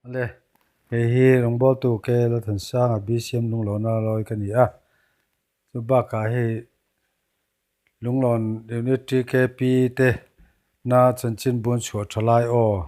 Awle, kei hi rawngbawltu KL Thansanga BCM Lunglawna lawi ka ni a. Chu bakah hei Lunglawn Unit TKP te na chanchin bun chhuah thalai aw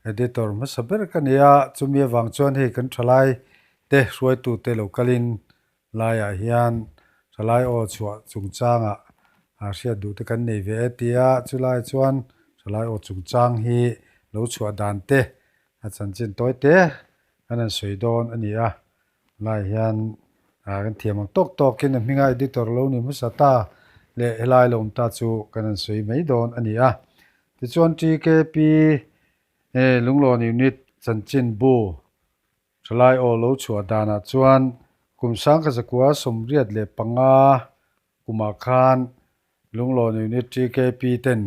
Editor hmasa ber ka ni a. Chumi avang chuan hei kan thalai te hruaitute lo kalin laiah hian thalai aw chhuah chungchangah hriat duh te kan nei ve e tia chulai chuan thalai aw chungchang hi lo chhuah dan te a chanchin tawi te kan han sawi dawn a ni a. Lai hian kan thiam ang tawk tawkin a hminga editor lo ni hmasa ta leh helai lo awm ta chu kan han sawi mai dawn a ni a. Tichuan TKP Lunglawn Unit chanchin bu thalai aw lo chhuah danah chuan kum sangkha zakua 85 kumah khan Lunglawn Unit TKP ten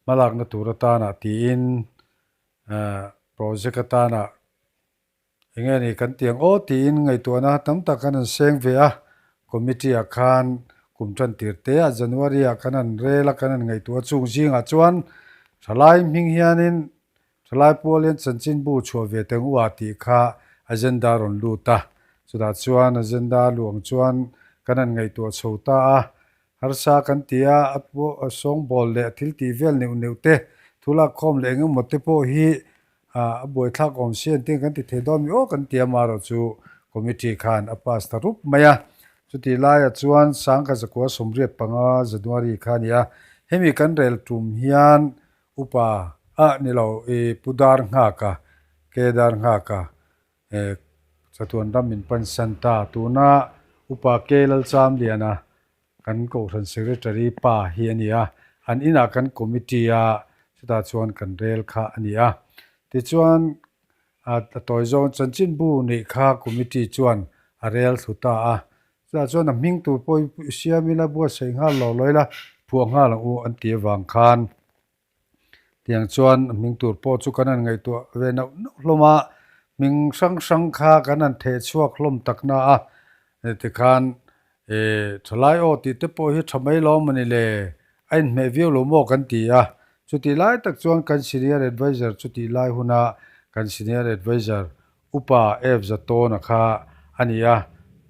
hmalakna tur atana tiin project atana Enge ni kan tiang aw tiin ngaihtuahna tam tak kan han seng ve a, committee ah khan kum tan tir te ah January ah kan han rel a kan han ngaihtuah a chung zingah chuan thalai hming hianin thalai pual hian chanchinbu chhuah ve teng u ah tih kha agenda a rawn lut a, chutah chuan agenda a luh ang chuan kan han ngaihtuah chho ta a, harsa kan ti a, a pawh a sawngbawl leh a thil tih vel neuh neuh te thu lakkhawm leh engemaw te pawh hi A buaithlak awm si an tih kan ti thei dawn mi aw kan ti a, marawh chu committee khan a pass ta rup mai a. Chutih laiah chuan Sangkha zakua 85 January kha a ni a, hemi kan rel tum hian upa ah ni lo i Pu Dar Nghaka, Ke Dar Nghaka chatuan ram min pan san ta. Tuna upa Ke Lalchamliana Kan Kohhran Secretary pa hi a ni a, an inah kan committee a, chutah chuan kan rel kha a ni a. Tichuan, a tawi zawng chanchinbu neih kha committee chuan a rel thlu ta a. Chutah chuan a hming tur pawh i siam ila, buatsaih nghal lo lo ila, phuah nghal ang u an tih avang khan Tiang chuan hming tur pawh chu kan han ngaihtuah ve nauh nauh hlawm a, hming hrang hrang kha kan han theh chhuak hlawm tak na a, tikhan thalai aw tih te pawh hi tha mai lo mawni le, a inhmeh viau lo maw kan ti a, chutih lai tak chuan kan senior adviser chutih lai huna kan senior adviser Upa F Zatawna kha a ni a,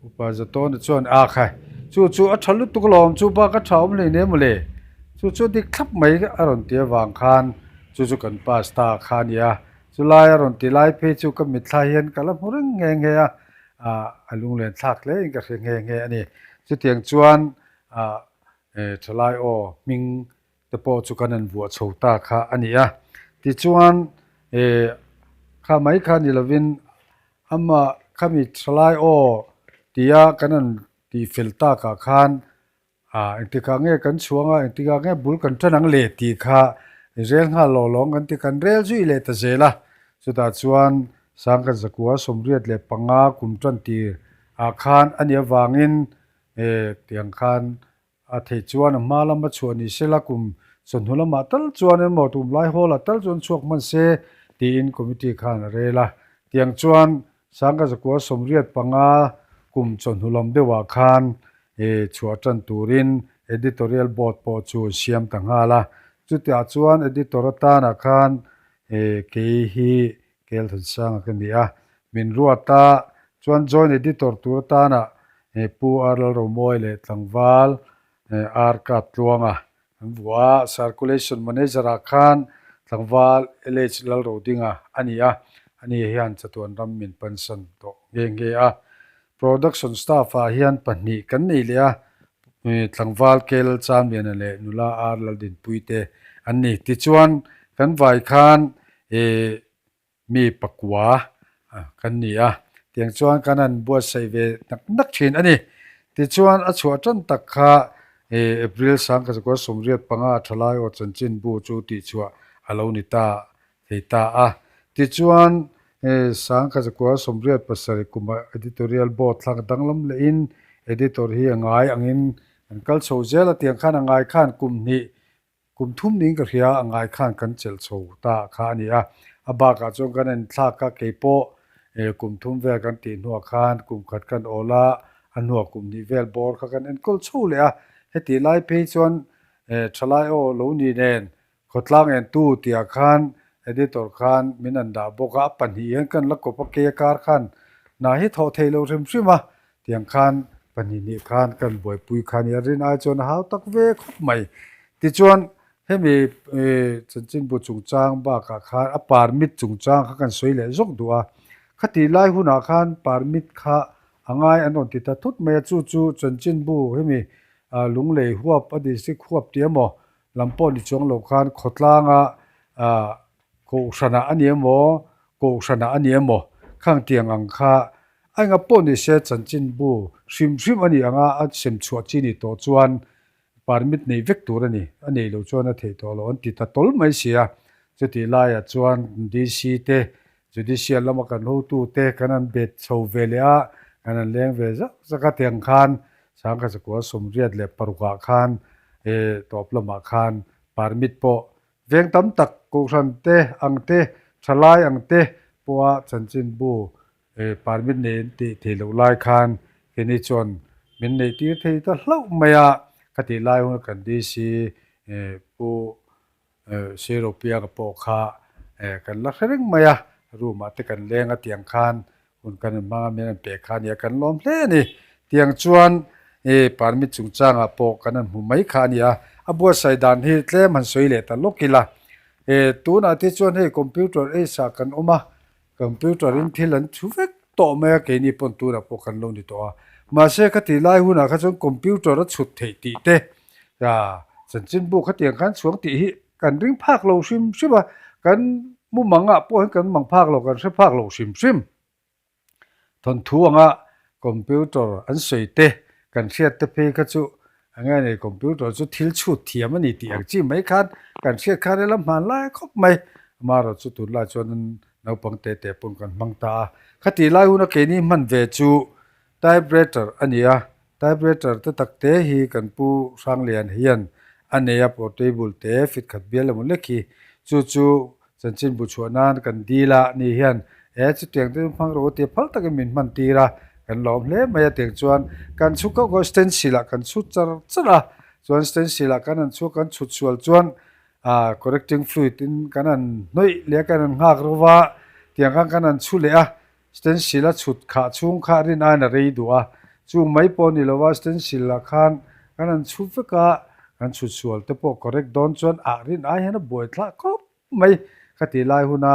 Upa Zatawna chuan a khai, Chu chu a tha lutuk alawm, chu bak a tha awm hlei nen mawle, chu chu dik thlap mai a rawn ti avang khan chu chu kan pass ta kha a ni a, chu lai a rawn ti lai phei chu ka mitthla hian ka la hmu reng nghe nghe a, a lunglen thlak hle in ka hre nghe nghe a ni. Chutiang chuan thalai aw hming te pawh chu kan han vuah chho ta kha a ni a. Tichuan eh kha mai kha ni lovin amah khami thalai aw tia kan han tih fel takah khan ah engtikah nge kan chhuang a, engtikah nge bul kan tan ang le tih kha rel nghal lawh lawng kan ti, kan rel zui leh ta zel a. Chutah chuan Sangkhat zakua 85 kum tan tir ah khan a nih avangin eh tiang khan A theih chuan a hma lama chhuah ni sela kum chawhnu lamah tal chuan emaw tum lai hawlah tal chuan chhuak hman se tiin committee khan a rel a. Tiang chuan Sangka zakua 85 kum chawhnu lam deuhah khan chhuah tan turin editorial board pawh chu an siam ta nghal a. Chutiah chuan editor atanah khan kei hi Kelthansanga ka ni a, min ruat a, chuan joint editor tur atana Pu R Lalromawi leh tlangval R Kaptluanga an vuah a, circulation manager ah khan tlangval LH Lalrodinga a ni a, ani hian chatuan ram min pansan tawh nghe nghe a. Production staff ah hian pahnih kan nei leh a, tlangval K Lalchamliana leh nula R Laldinpui te an ni. Tichuan kan vai khan mi pakua kan ni a, tiang chuan kan han buatsaih ve nak nak thin a ni. Tichuan a chhuah tan tak kha April 1985 thalai aw chanchinbu chu tihchhuah a lo ni ta thei ta a. Tichuan 1987 kuma editorial board thlang danglam lehin editor hi a ngai angin an kal chho zel a, tiang khan a ngai khan kum hnih Kum thum niin ka hria, a ngai khan kan chelh chho ta kha a ni a. A bakah chuan kan inthlak a, kei pawh kum thum vel kan tih hnuah khan kum khat kan awl a, a hnuah kum hnih vel bawr kha kan enkawl chho leh a. Hetih lai phei chuan thalai aw lo ni nen khawtlang entu tihah khan Editor khan min an dah bawk a, a pahnih hian kan la kawp a, kei a kar khan hna hi thawh theih loh hrim hrim a, tiang khan pahnih hnih khan kan buaipui kha a ni a, rin ai chuan a hau tak ve khawp mai. Tichuan hemi chanchinbu chungchang bakah khan a permit chungchang kha kan sawi leh zawk duh a, khatih lai hunah khan permit kha a ngai an rawn ti ta thut mai a, chu chu chanchinbu hemi Lunglei huap a district huap tih emaw lam pawh ni chuang lo khan khawtlanga ah kohhranah a ni emaw kohhranah a ni emaw khang tiang ang kha a enga pawh ni se chanchinbu hrim hrim a nih anga a sem chhuah chi ni tawh chuan permit nei vek tur a ni a neih loh chuan a theih tawh loh an ti ta tawl mai si a chutih laiah chuan DC te Judicial lama kan hotute kan han bet chho ve leh a, kan han leng ve zak zak a, tiang khan Sangkhat Zakua 86 ah khan eh tawp lamah khan permit pawh veng tam tak Kohhran te ang te, thalai ang te pawha chanchinbu eh permit nei an tih theih loh lai khan keini chuan min neih tir thei ta hlauh mai a, khatih lai hun kan DC eh Pu Sir Opianga pawh kha kan la hre reng mai a, room ah te kan leng a tiang khan hun kan rawn hmang a, min rawn pek kha a nia, kan lawm hle a ni. Tiang chuan permit chungchangah pawh kan rawn hmu mai kha a ni a, a buatsaih dan hi tlem han sawi leh ta lawk ila. Tunah te chuan hei computer age ah kan awm a, Computer in thil an chhu vek tawh mai a, keini pawn tunah pawh kan lo ni tawh a. Mahse khati lai hunah kha chuan computer a chhut theih tih te, chanchinbu khatiang khan chhuang tih hi kan ring phak lo hrim hrim a, kan mumangah pawh hian kan mang phak lo, kan hre phak lo hrim hrim. Thawnthu anga computer an sawi te kan hriat te phei kha chu enge ni computer chu thil chhut thiam a ni tih ang chi mai khan kan hriat khan ila hman lai khawp mai. Amaherawh chu tunlai chuan naupang te te pawn kan hmang ta a. Khatih lai huna keini hman ve chu typewriter a ni a, Typewriter te tak te hi kan pu Hranglian hian a nei a, portable te fit khat bial emaw lek hi chu chu chanchinbu chhuah nan kan dil a ni hian e chutiang te chu hmang rawh u tia phal takin min hman tir a, kan lawm hle mai a tiang chuan kan chhuk kauh kauh stencil ah kan chhut char char a, chuan stencil ah kan han chhuk kan chhut sual chuan ah correcting fluid in kan han hnawih leh a kan han nghak ro va tiang khan kan han chhu leh a. Stencil a chhut khah chhung kha rin aiin a rei duh a, chung mai pawh ni lova stencil ah khan kan han chhu vek a, kan chhut sual te pawh correct dawn chuan ah rin ai hian a buai thlah khawp mai. Khatih lai huna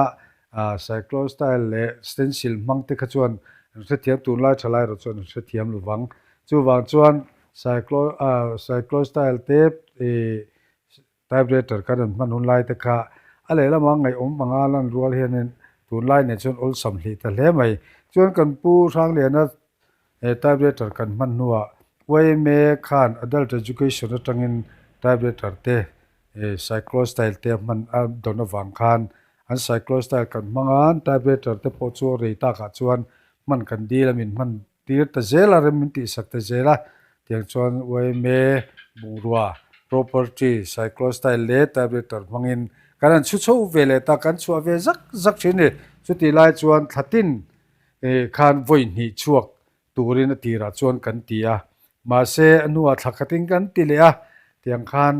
cyclostyle leh stencil hmang te kha chuan an hrethiam tunlai tha lai erawh chuan an hrethiam lovang. Chuvang chuan cyclostyle te ih Typewriter kan rawn hman hun lai te kha a lehlamah ngaihawm anga lan rual hianin tunlai nen chuan awlsam hlih ta hle mai. Chuan kan pu Hrangliana he typewriter kan hman hnuah YMA khan Adult Education atangin typewriter te cyclostyle te a hman a dawn avang khan an cyclostyle kan hmang a, typewriter te pawh chu a rei takah chuan hman kan dil a min hman Tir ta zel a, rem min tihsak ta zel a, tiang chuan yma bungrua, property, cyclostyle leh typewriter hmangin kan han chhu chho ve leh ta, kan chhuah ve zak zak thin ni. Chutih lai chuan thlatin khan vawi hnih chhuak turin a tirah chuan kan ti a, mahse a hnuah thla khatin kan ti leh a, tiang khan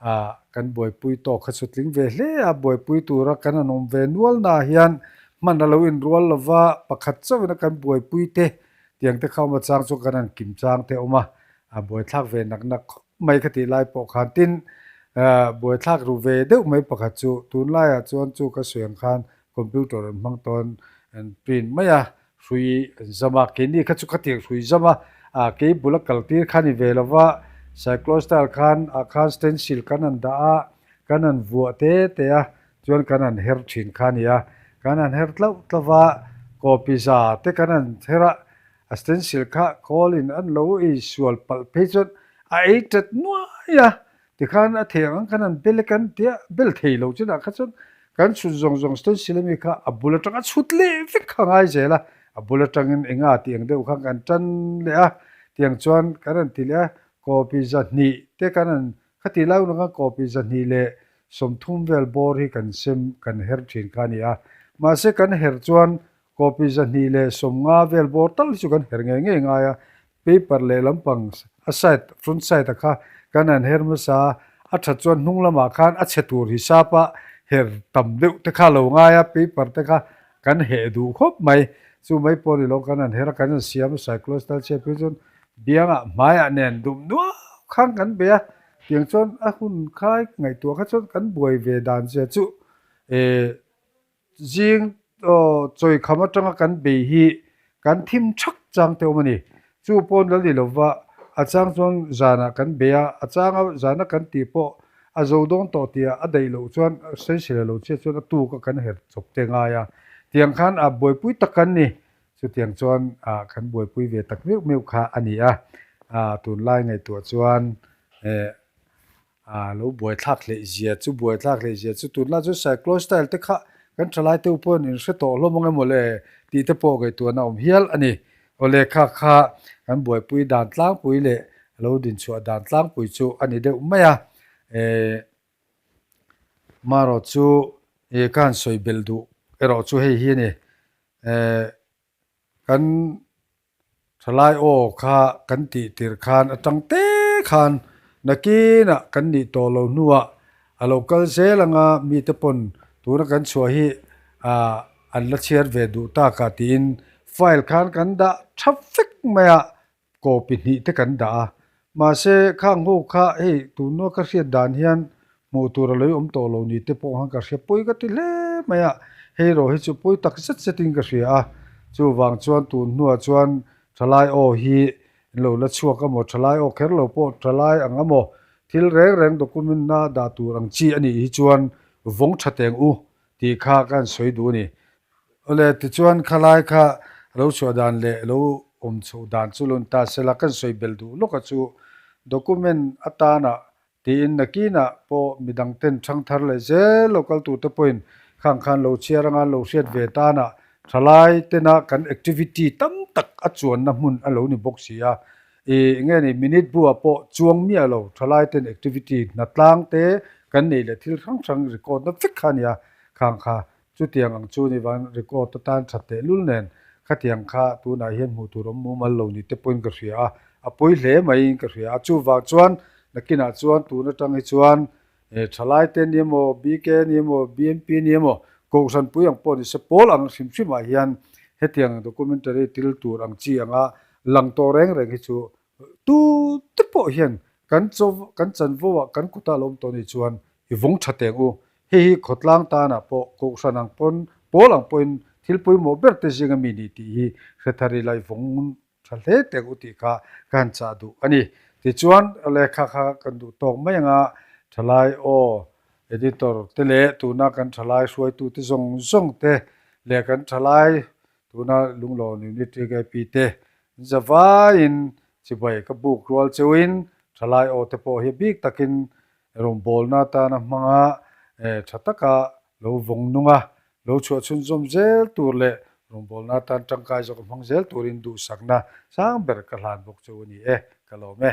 Ah, kan buaipui tawk kha chu tling ve hle a, buaipui tura kan han awm ve nual naah hian hman a lo inrual lo va, pakhat chauhin a kan buaipui te tiang te kha awm a chang chu kan han kim chang te a awm a, a buaithlak ve nak nak khawp mai kha tih lai pawh khan tin ah buaithlak ru ve deuh mai pakhat chu tunlaiah chuan chu ka sawi ang khan computer an hmang tawn an print mai a, Hrui an zam a, keini kha chu khatiang hrui zam a, ah kei bula kal tir kha ni ve lo va, cyclostyle khan ah khan stencil kan han dah a, kan han vuah te te a, chuan kan han her thin kha a ni a, kan han her tlauh tlauh va, copy za te kan han her a, a stencil kha kawlin an lo ei sual palh phei chuan a ei tat nuai a, Tikhan a thei ang ang khan an bel e kan tia bel thei lo chinah kha chuan kan chhut zawng zawng stencil ami kha a bul atanga chhut leh vek kha ngai zel a, a bul atangin enga tih ang deuh khan kan tan leh a, tiang chuan kan han ti leh a, copy 200 te kan han khati lai hunah khan copy 230 vel bawr hi kan sem kan her thin kha a ni a, mahse kan her chuan copy 250 vel bawr tal hi chu kan her ngei ngei ngai a, Paper leh lampang a side front side a kha kan han her hmasa a, a that chuan hnung lamah khan a chhe tur hisap a her tam deuh te kha lo ngai a, paper te kha kan heh duh khawp mai. Chu mai pawh ni lo kan han her a, kan han siam a, cyclostyle chhiat phei chuan biangah hmaiah nen dum nuau khan kan bei a, tiang chuan a hun khai ngaihtuah kha chuan kan buai ve dan zia chu eh Zing chawikham atanga kan bei hi kan thim thak chang te awm a ni. Chu pawn la ni lova a chang chuan zanah kan bei a, a changa zana kan tih pawh a zo dawn tawh tih a daih loh chuan sawisel lo chiah chuan a tuk a kan her chawp te ngai a. Tiang khan a buaipui tak kan ni. Chutiang chuan kan buaipui ve tak meuh meuh kha a ni a. Tunlai ngaihtuah chuan A lo buaithlak hleih zia chu buaithlak hleih zia chu tunlai chu cyclostyle te kha kan thalai te pawhin in hre tawh hlawm ang emaw le tih te pawh ngaihtuahna a awm hial a ni. Awle kha kha kan buaipui dan tlangpui leh a lo dinchhuah dan tlangpui chu a ni deuh mai a. Eh marawh chu eh ka han sawi belh duh erawh chu hei hi a ni. Eh Kan thalai aw kha kan tih tirh khan atang te khan nakinah kan nih tawh lo hnuah a lo kal zel anga mite pawn tuna kan chhuah hi ah an la chhiar ve duh tak a tiin file khan kan dah tha vek mai a. Copy hnih te kan dah a, mahse khang ho kha hei tunua ka hriat dan hian hmuh tur a lo awm tawh lo ni te pawh khan ka hria pawi ka ti hle mai a, hei erawh hi chu pawi tak zet zetin ka hria a, chuvang chuan tun hnuah chuan thalai aw hi an lo la chhuak a maw, thalai aw kher lo pawh thalai ang a maw, thil reng reng document na dah tur ang chi a nih hi chuan vawng tha teng u tih kha ka han sawi duh a ni. Awle, tichuan khalai kha lo chhuah dan leh lo awm chhoh dan chu lo ni ta se la, kan sawi belh duh lawk a chu document atana tiin nakinah pawh midang ten thang thar leh zel lo kal tur te pawhin khang khan lo chhiar anga lo hriat ve tana thalai tena kan activity tam tak a chuanna hmun a lo ni bawk si a. Ih, nge ni minute buah pawh chuang miah lo thalai ten activity hnatlang te kan neih leh thil hrang hrang record na vek kha a nia khang kha Chutiang ang chu ni van record atan that tehlul nen khatiang kha tunah hian hmuh tur awm mumal lo ni te pawhin ka hria a, a pawi hle maiin ka hria a. Chuvang chuan nakinah chuan tun atang hi chuan thalai te ni emaw, BK ni emaw, BMP ni emaw, Kohhran pui ang pawh ni se pawl ang hrim hrimah hian hetiang documentary til tur ang chi anga lang tawh reng reng hi chu Tu te pawh hian kan chaw kan chanvo ah kan kut ah lawm tawh nih chuan i vawng tha teng u. Hei hi khawtlang tan ah pawh kohhran ang pawn pawl ang pawhin thil pawimawh ber te zinga mi nih tih hi hre thar ila i vawng tha hle teng u tih kha ka han chah duh a ni. Tichuan lehkha kha kan duh tawk mai anga thalai aw editor te leh tuna kan thalai hruaitu te zawng zawng te leh kan thalai Tuna Lunglawn Unit TKP te zavaiin chibai ka buk rual cheuhin thalai aw te pawh hi bik takin rawngbawlna atana hmanga tha taka lo vawng nung a, lo chhuah chhunzawm zel tur leh rawngbawlna atan tangkai zawk a hmang zel turin duhsakna sang ber ka hlan bawk cheu a ni e, ka lawm e.